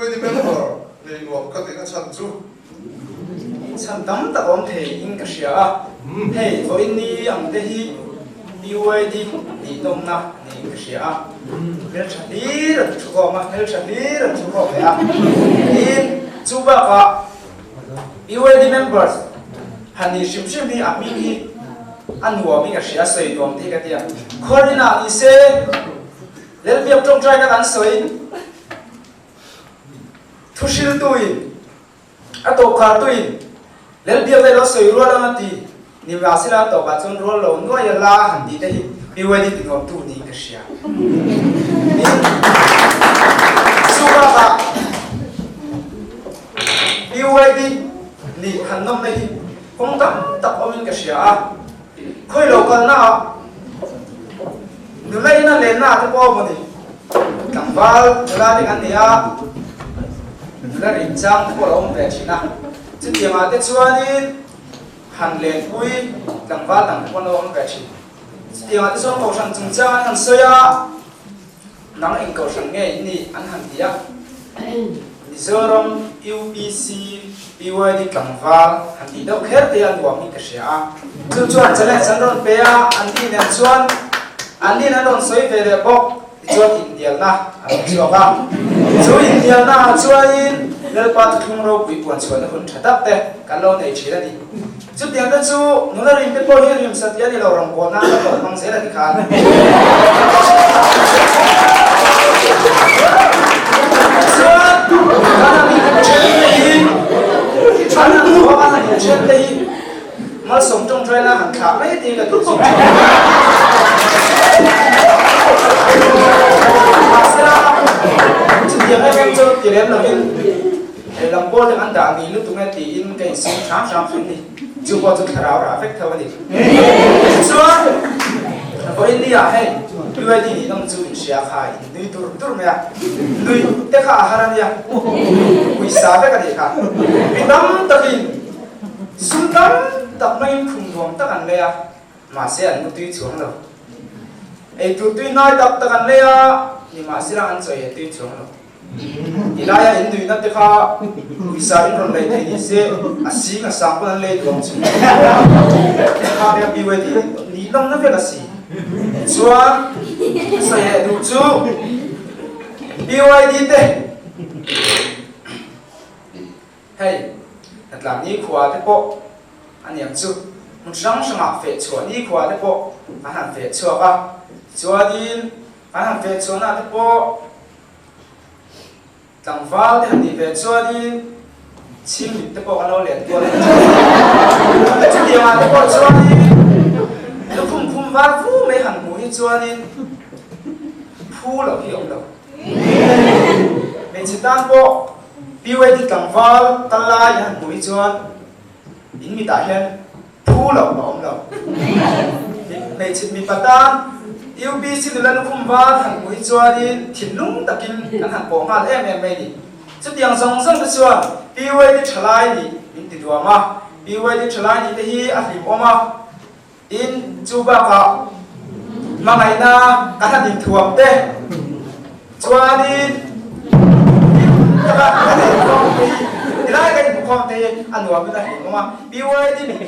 BYD member nei nuam ka tihna chhan chu. Chhan tam tak awm thei in ka hria a, hei vawiin ni ang te hi BYD nih nawmna niin ka hria a, hmeltha hlir an thu khawm a, hmeltha hlir an thu khawm leh a, tin chu bakah BYD members han nih hrim hrim hi a hming hi a nuam in ka hria a, sawi nuam te hi ka ti a, khawirinah ni se Lelbiak tawngtaina kan sawi. Thuhriltuin, a tawpkhartuin, Lelbiak leh lo sawi rual ang a ti. Nimahsela a tawpah chuan rual lo nuai a la han tih te hi BYD tinuamtu niin ka hria. Tin, chu bakah BYD nih han nawmna hi kawng tam tak awmin ka hria a. Khawi lo kalnaah nula in a lennaah te pawh maw ni tlangval nula te kan nei a, nula rinchang te pawh a lo awm ve thin a, chutiangah te chuanin han lenpui tlangval dang te pawh an lo awm ve thin. Chutiangah te chuan kohhran chungchang an han sawi a. Nang eng kohhran nge i nih an han ti a, Mizoram UPC PYD tlangval han tih deuh kher te a nuam hi ka hria a, chu chuan challenge an rawn pe a, an ni nen chuan an nin an rawn sawi ve leh bawk tichuan inhnialna a rawn chhuak a, chu inhnialna ah chuanin Lalpa thuthlung ropui puan chhuahna hun tha tak te kan lo nei thin a ni. Chutiang te chu nula rim te pawh hi rim satliah a ni lo, rawngbâwl nan ka tawlh hmang zel a ti khan. Chuan kan han inthen te hi, kan han khua kan han inthen te hi malsawm tawngtai nan han thlah mai tiin ka duh zui thin. Mahsela chutiang em em chu ti lem lovin, He lam pawl te kan dah ni lutuk e tiin ka insum hram hram thin ni. Chu pawh chu thlarau rah vek tho a ni. Chuan vawiin ni ah hei UID nih nawm chu in hria kha in nui dur dur mai a. Nui te kha a har a nia. Pawisa vek a nih kha. Mi tam takin sum tam tak maiin khum nuam tak an lei a, mahse an mutui chuang lo. Eitur tui hnai tak tak an lei a, nimahsela an chawi a tui chuang lo. Ti laia in nuihna te kha pawisa in rawn lei thei ni se a sing a sang pawn an lei duh ang chu. Kha vek BYD nih lawmna vek a si. Chuan sawi leh duh chu BYD te hei Hnatlang nikhua te pawh a niang chu hmun hrang hrangah feh chhuah nikhua te pawh an han feh chhuak a. Tichuanin An han feh chhuahna te pawh tlangval te han nih ve chuanin chhingmit te pawh kan lo len kual a ni thin. Chutiangah te pawh chuanin lukhum khum var vu mai han hmuh hi chuanin phu loh hi a awm lo. Hmeichhe tan pawh PYD tlangval kal lai an han hmuh hi chuan in mitah hian Phu loh a awm lo. Hmeichhe mipa tan UPC nula lukhum var han hmuh hi chuanin thinlung takin kan han pawh nghal em em mai ni. Chutiang zawng zawng te chuan PYD thalai nih min ti duam a, PYD thalai nih te hi a hlimawm a, tin chu bakah hmangaihna kan han inthuam te chuanin hlim taka kan inkhawm te hi tilai kan inkhawm te hi a nuamin a hlimawm a, PYD nih.